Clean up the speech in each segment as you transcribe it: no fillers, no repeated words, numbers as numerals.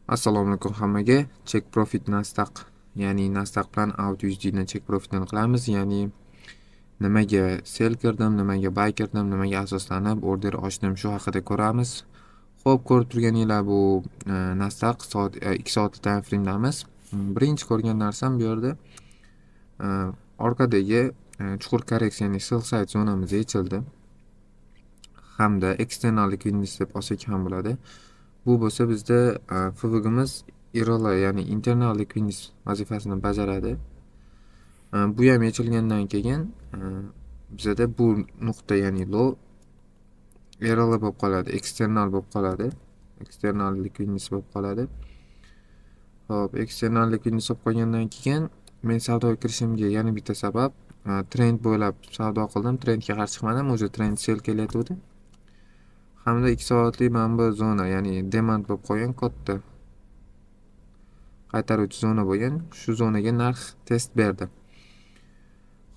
Assalomu alaykum hammaga. Check Profit Nasdaq, ya'ni Nasdaq bilan AUD/USDni check profitini qilamiz. Ya'ni nimaga sell kirdim, nimaga buy kirdim, nimaga asoslanib order ochdim, shu haqida ko'ramiz. Xo'p, ko'rib turganinglar bu Nasdaq soat 2 soatlik time frame'damiz. Birinchi ko'rgan narsam bu yerda orqadagi chuqur korreksiya, ya'ni sell side zonamiz yechildi. Hamda external liquidity deb olsak ham bo'ladi. Bu bo'lsa bizda FVG'miz IRL, ya'ni internal liquidity vazifasini bajaradi. Bu ham yechilgandan keyin bizada bu nuqta, ya'ni low IRL bo'lib qoladi, external bo'lib qoladi. External liquidity bo'lib qoladi. Xo'p, external liquidity bo'lib qolgandan keyin men savdoga kirishimga yana bitta sabab, trend bo'ylab savdo qildim. Trendga qarshi chiqmadim, o'zi trend sell kelayotgandi. Hamda 2 soatlik mana bu zona, ya'ni demand bo'lib qolgan katta qaytaruvchi zona bo'lgan. Shu zonaga narx test berdi.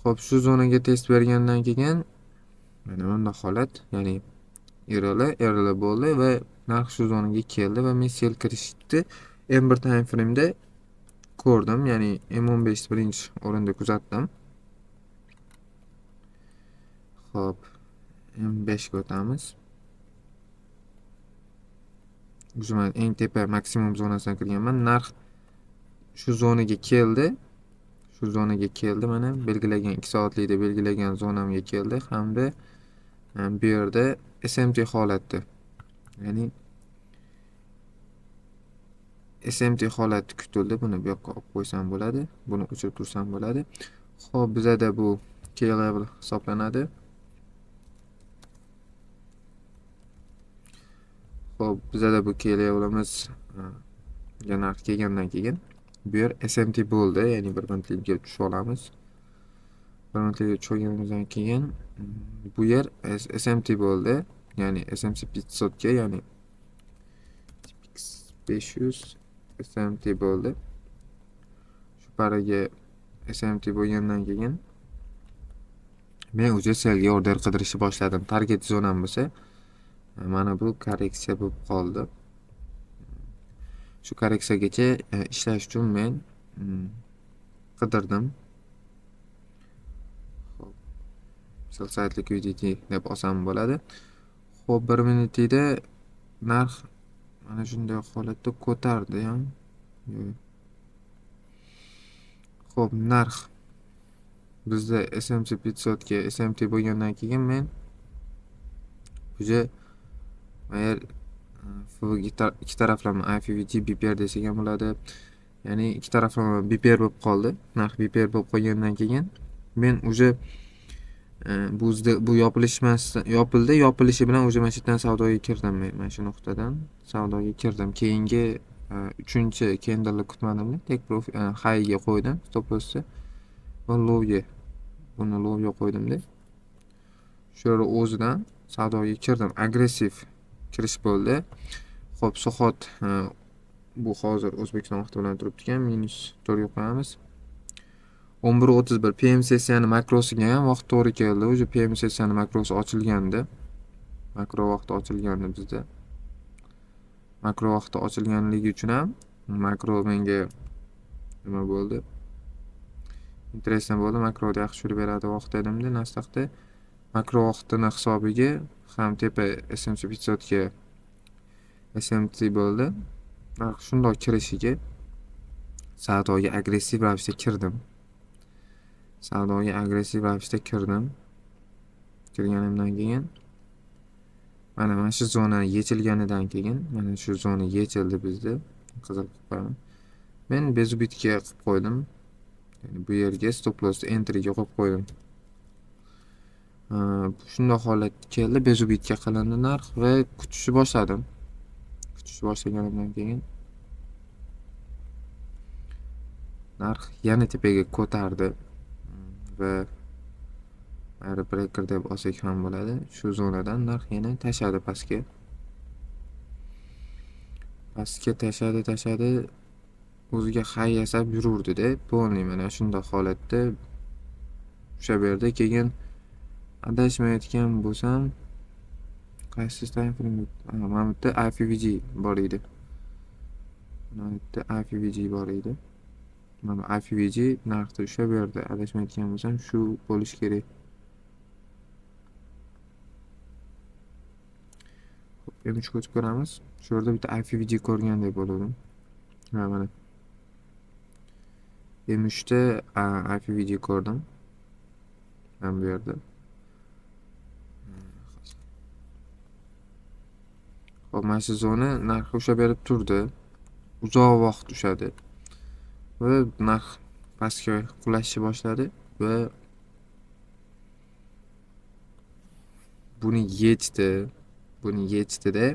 Xo'p, shu zonaga test bergandan keyin mana bunday holat, ya'ni IRL, IRL bo'ldi va narx shu zonaga keldi va men sell kirishni M1 time frame'da ko'rdim, ya'ni M15 birinchi o'rinda kuzatdim. Xo'p, M5 ga o'tamiz. O'sha man eng tepa maksimum zonasidan kirganman. Narx shu zonaga keldi. Shu zonaga keldi, mana belgilagan 2 soatlikda belgilagan zonamga keldi hamda bu yerda SMT holatda, ya'ni SMT holati kutildi. Buni bu yoqqa olib qo'ysam bo'ladi. Buni o'chirib tursam bo'ladi. Xo'p, bizada bu key level hisoblanadi. Xo'p, bizada bu key levelimiz narx kelgandan keyin bu yer SMT bo'ldi, ya'ni bir minutlikka tushib olamiz. Bir minutlikka tushib olganimizdan keyin bu yer SMT bo'ldi, ya'ni SMC 500 ga, ya'ni 500 SMT bo'ldi. Shu paraga SMT bo'lgandan keyin men уже sellga order qidirishni boshladim. Target zonam bo'lsa mana bu korreksiya bo'lib qoldi. Shu korreksiyagacha ishlash uchun men qidirdim. Xo'p, sell side liquidity deb olsam bo'ladi. Xo'p, 1 minutida narx mana shunday holatda ko'tardi ham. Xo'p, narx bizda SMC 500 ga SMT bo'lgandan keyin men уже agar FVG ikki taraflama IFVG BPR desak ham bo'ladi. Ya'ni ikki taraflama BPR bo'lib qoldi. Narx BPR bo'lib qolgandan keyin men уже bu bu yopilishmas yopildi, yopilishi bilan уже mana shu yerdan savdoga kirdim men, mana shu nuqtadan savdoga kirdim. Keyingi 3-chi candleni kutmadim, take profit highga qo'ydim stop lossni va lowga, buni lowga qo'ydimda. Shu yerda o'zidan savdoga kirdim. Agressiv kirish bo'ldi. Xo'p, soat bu hozir O'zbekiston vaqti bilan turibdi ekan, -4 ga qo'yamiz. 11:31 PM sessiyani makrosiga ham vaqt to'g'ri keldi. Уже PM sessiyani makrosi ochilgandi. Makro vaqti ochilgandi bizda. Makro vaqti ochilganligi uchun ham makro menga nima bo'ldi? Interesting bo'ldi. Makroda yaxshi yurib beradi vaqt edimda Nasdaqda. Makro vaqtini hisobiga ham tepa SMC 500 ga SMT bo'ldi. Narx shundoq kirishiga savdoga agressiv ravishda kirdim. Savdoga agressiv ravishda kirdim. Kirganimdan keyin mana shu zona yechilganidan keyin mana shu zona yechildi bizda. Qizil qilib qo'yaman. Men bezubitga qilib qo'ydim. Ya'ni bu yerga stop loss entryga qo'yib qo'ydim. Shunday holat keldi, bezubitga qilindi narx va kutishni boshladim. Kutishni boshlaganimdan keyin narx yana tepaga ko'tardi va air breaker deb olsak ham bo'ladi. Shu zonadan narx yana tashadi pastga. Pastga tashadi, tashadi, o'ziga hay yasab yuruvdi-da. Polniy mana shunday holatda ushlab berdi. Keyin adashmayotgan bo'lsam, qaysi time frame? Mana bu yerda IFVG bor edi. Mana bu yerda IFVG bor edi. Mana IFVG narxni ushlab berdi. Adashmayotgan bo'lsam shu bo'lishi kerak. Xo'p, M3 ga o'tib ko'ramiz. Shu yerda bitta IFVG ko'rgandek bo'ldim. Ha, mana M3 da IFVG ko'rdim. Mana bu yerda. Xo'p, mana shu zona narxi ushlab berib turdi. Uzoq vaqt ushladi. Va narx pastga qulashni boshladi va buni yechdi. Buni yechdida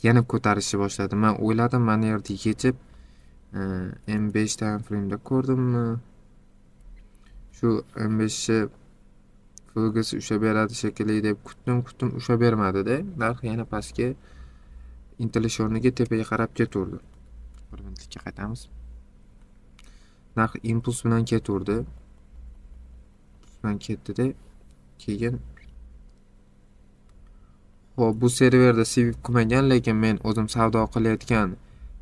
yana ko'tarishni boshladi. Men o'yladim, mana yerda yechib M5 time frame'da ko'rdimmi? Shu M5 ni FVGsi ushlab beradi shekilli deb kutdim, kutdim, ushlab bermadi-da. Narx yana pastga intilish o'rniga tepaga qarab ketaverdi. Bir minutlikka qaytamiz. Narx impuls bilan ketaverdi. Impuls bilan ketdi-da, keyin xo'p, bu serverda sweep qilmagan, lekin men o'zim savdo qilayotgan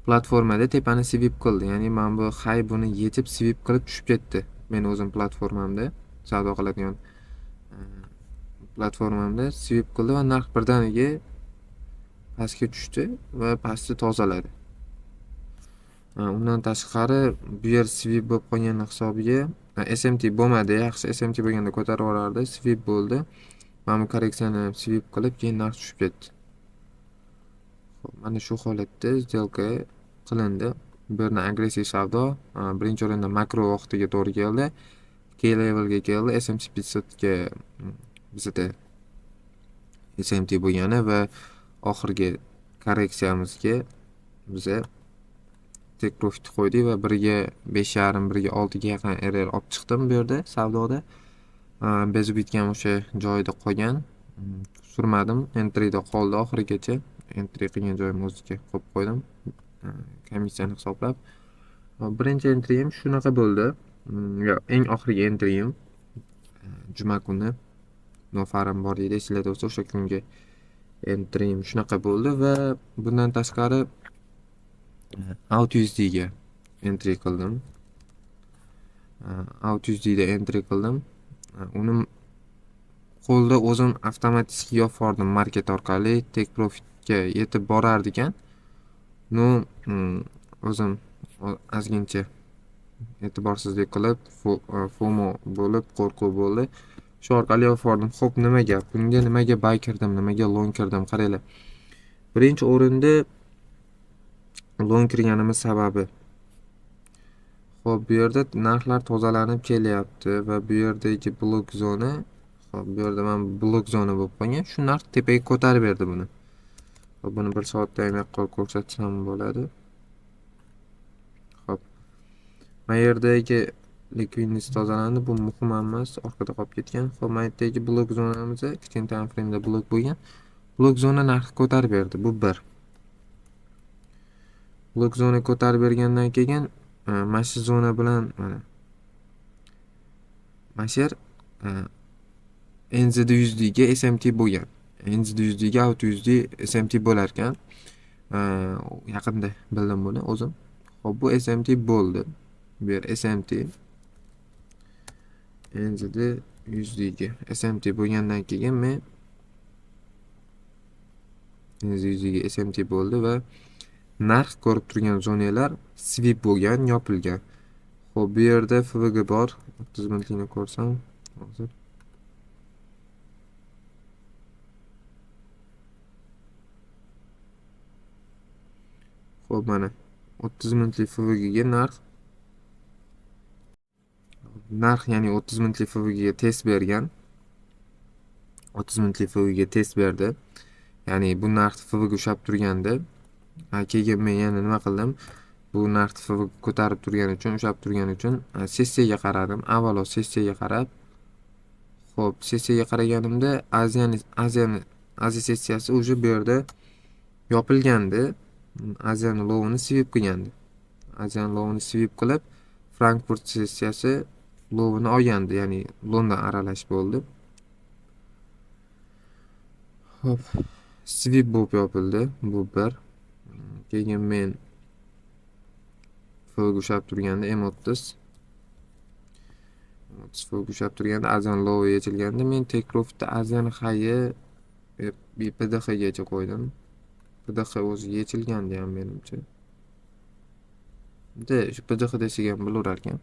platformada tepani sweep qildi. Ya'ni mana bu high buni yechib sweep qilib tushib ketdi. Men o'zim platformamda savdo qiladigan platformamda sweep qildi va narx birdaniga pastga tushdi va pastni tozaladi. Undan tashqari bu yer sweep bo'lib qolgani hisobiga SMT bo'lmadi. Yaxshi SMT bo'lganda ko'tarib yuborardi, sweep bo'ldi. Mana bu korreksiyani sweep qilib, keyin narx tushib ketdi. Xo'p, mana shu holatda сделка qilindi. Bu yerdan agressiv savdo, birinchi o'rinda makro vaqtiga to'g'ri keldi. Key levelga keldi, SMT 500 ga bizda SMT bo'lgani va oxirgi korreksiyamizga biza take profit qo'ydik va 1ga 5.5, 1ga 6 ga yaqin RR olib chiqdim bu yerda savdoda. Bezib bitgan o'sha joyida qolgan. Surmadim, entryda qoldi oxirigacha. Entry qilgan joyim o'ziga qo'yib qo'ydim. Komissiyani hisoblab. Birinchi entryim shunaqa bo'ldi. Yo'q, eng oxirgi entryim juma kuni nofarim bor edi, esinglarda bo'lsa o'sha kungi entryim shunaqa bo'ldi va bundan tashqari AUD ga entry qildim. AUD da entry qildim. Uni qo'lda o'zim avtomatik yopib market orqali take profitga yetib borardi ekan. No, o'zim ozgincha e'tiborsizlik qilib, FOMO bo'lib, qo'rquv bo'ldi. Shu orqali yopib yubordim. Xo'p, nima gap? Bunga nimaga buy kirdim, nimaga long kirdim? Qaranglar. Birinchi o'rinda long kirganimiz sababi. Xo'p, bu yerda narxlar tozalanib kelyapti va bu yerdagi blok zona, xo'p, bu yerda mana blok zona bo'lib qolgan. Shu narx tepaga ko'tarib berdi buni. Xo'p, buni bir soatda ham yaqqol ko'rsatsam bo'ladi. Xo'p. Mana yerdagi likvidnost tozalandi, bu muhim emas, orqada qolib ketgan. Xo'p, mana yerdagi blok zonamiz kichkina time frame'da blok bo'lgan. Blok zona narxi ko'tarib berdi. Bu bir. Blok zona ko'tarib bergandan keyin mana shu zona bilan mana shu yer NZD USD ga SMT bo'lgan. NZD USD ga AUD USD SMT bo'lar ekan. Yaqinda bildim buni o'zim. Xo'p, bu SMT bo'ldi. Bu yer SMT NZD USD ga SMT bo'lgandan keyin men NZD USD ga SMT bo'ldi va narx ko'rib turgan zonalar sweep bo'lgan, yopilgan. Xo'p, bu yerda FVG bor. 30 minutlikni ko'rsam hozir. Xo'p, mana 30 minutlik FVG ga narx ya'ni 30 minutlik FVG ga test bergan. 30 minutlik FVG ga test berdi. Ya'ni bu narx FVG ushlab turgandi. Keyin men yana nima qildim? Bu narx FVG ko'tarib turgani uchun, ushlab turgani uchun sessiyaga qaradim. Avvalo sessiyaga qarab, xo'p, sessiyaga qaraganimda Aziya sessiyasi уже bu yerda yopilgandi. Aziyani lowini sweep qilgandi. Aziyani lowini sweep qilib, Frankfurt sessiyasi lowini olgandi, ya'ni London aralash bo'ldi. Xo'p, sweep bo'lib yopildi. Bu bir. Keyin men FVG ushlab turganda M30 FVG ushlab turganda Asian low yechilganda men take profitni Asian high'i PDHgacha qo'ydim. PDH o'zi yechilgandi ham menimcha. De, shu PDH desak ham bo'laverar ekan.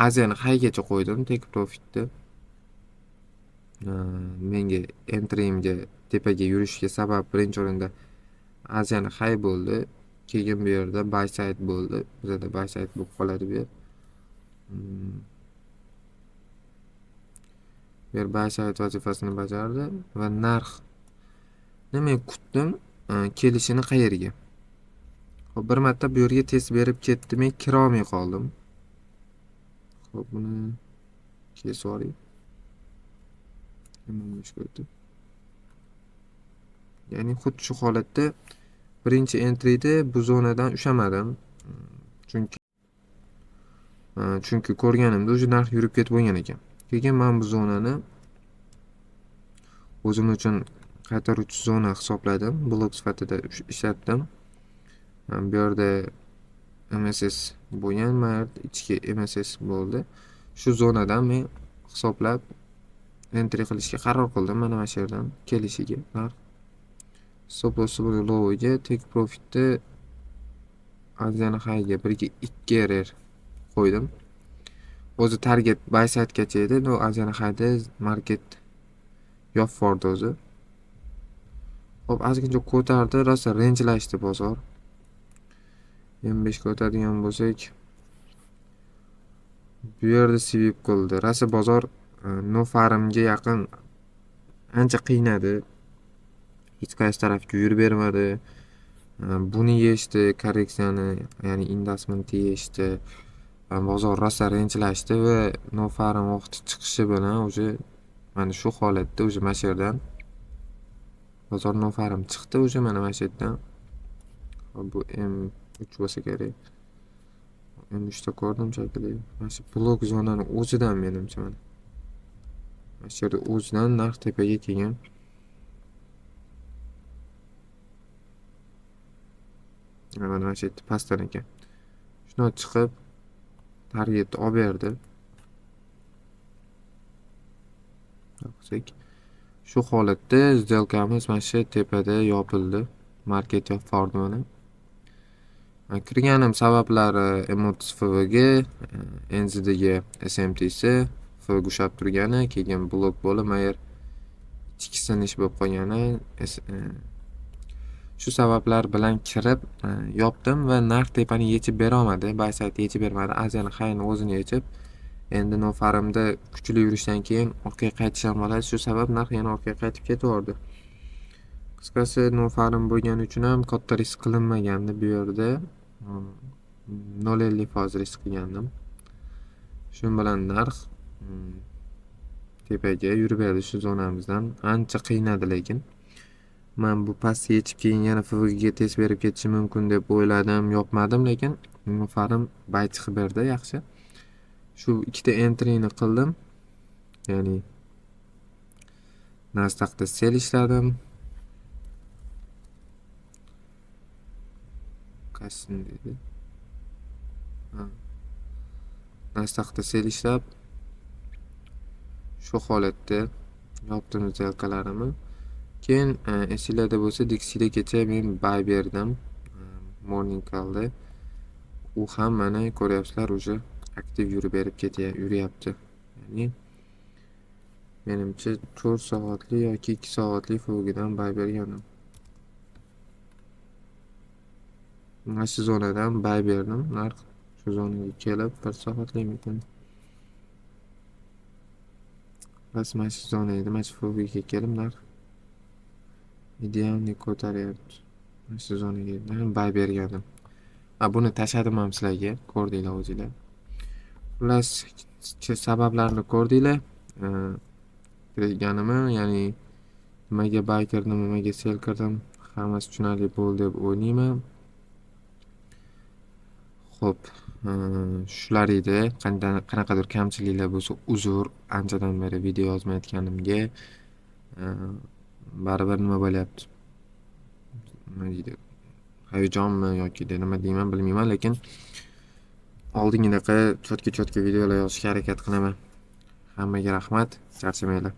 Asian highgacha qo'ydim take profitni. Menga entryimga tepaga yurishga sabab birinchi o'rinda Asian high bo'ldi. Keyin bu yerda buy side bo'ldi. Bizada buy side bo'lib qoladi bu yer. Bu yer buy side vazifasini bajardi va narx men kutdim kelishini qayerga. Xo'p, bir marta bu yerga test berib ketdi, men kira olmay qoldim. Xo'p, buni kesib yuboring. M15 ga o'tib. Ya'ni xuddi shu holatda birinchi entryda bu zonadan ushlamadim. Chunki ko'rganimda o'sha narx yurib ketib bo'lgan ekan. Keyin men bu zonani o'zim uchun qaytaruvchi zona hisobladim, blok sifatida ishlatdim. Bu yerda MSS bo'lgan, mana ichki MSS bo'ldi. Shu zonadan men hisoblab entry qilishga qaror qildim. Mana shu yerdan kelishiga narx. Stop lossni buni lowiga, take profitni Asian highga 1:2 RR qo'ydim. O'zi target buy sidegacha edi, no Asian highda market yopib yubordi o'zi. Xo'p, ozgincha ko'tardi, rosa rangelashdi bozor. M5 ga o'tadigan bo'lsak, bu yerda sweep qildi. Rosa bozor no farmga yaqin ancha qiynadi. Hech qaysi tarafga yurib bermadi. Buni yechdi, korreksiyani, ya'ni inducementni yechdi. Bozor rosa rangelashdi va no farm vaqti chiqishi bilan o'sha mana shu holatda o'sha mana shu yerdan bozor no farm chiqdi, o'sha mana shu yerdan. Hop, bu M3 bo'lsa kerak. M3 da ko'rdim shekilli. Mana shu blok zonani o'zidan menimcha mana. Mana shu yerda o'zidan narx tepaga kelgan. Mana shu yerda pastdan ekan. Shundan chiqib targetni olib berdi. Shu holatda сделкamiz mana shu tepada yopildi. Market yopib yubordi mana. Kirganim sabablari M30 FVG, NZDga SMTC, FVG ushlab turgani, keyin blok bo'lib, mayer ichki sinish bo'lib qolgani, shu sabablar bilan kirib yopdim va narx tepani yechib bera olmadi, buy side yechib bermadi. Asian highni o'zini yechib, endi no farmda kuchli yurishdan keyin orqaga qaytish ham bo'ladi. Shu sabab narx yana orqaga qaytib ketaverdi. Qisqasi no farm bo'lgani uchun ham katta risk qilinmagandi bu yerda. 0.50% risk qilgandim. Shu bilan narx tepaga yurib berdi shu zonamizdan. Ancha qiynadi lekin. Men bu pastga yetib keyin yana FVGga test berib ketishi mumkin deb o'yladim, yopmadim, lekin farm buy chiqib berdi, yaxshi. Shu ikkita entryni qildim. Ya'ni Nasdaqda sell ishladim. Qaysin dedi. Nasdaqda sell ishlab shu holatda yopdim сделкalarimni. Keyin esinglarda bo'lsa, Dixie'da kecha men buy berdim. Morning call'da. U ham mana ko'ryapsizlar, уже aktiv yurib berib yuryapti. Ya'ni menimcha 4 soatli yoki 2 soatli FVGdan buy bergandim. Mana shu zonadan buy berdim. Narx shu zonaga kelib 1 soatlikmikan? Bas mana shu zona edi. Mana shu FVGga kelib narx idealni ko'taryapti. Mana shu zonaga buy bergandim. Buni tashladim ham sizlarga, ko'rdinglar o'zinglar. Xullas, sabablarni ko'rdinglar. Kirganimni, ya'ni nimaga buy kirdim, nimaga sell kirdim, hammasi tushunarli bo'ldi deb o'ylayman. Xo'p, shular edi. Qanaqadir kamchiliklar bo'lsa uzr, anchadan beri video yozmayotganimga. Baribir nima bo'lyapti? Nima deydi? Hayajonmi yoki nima deyman bilmayman, lekin Oldingidaqa чётко, чётко videolar yozishga harakat qilaman. Hammaga rahmat, charchamanglar.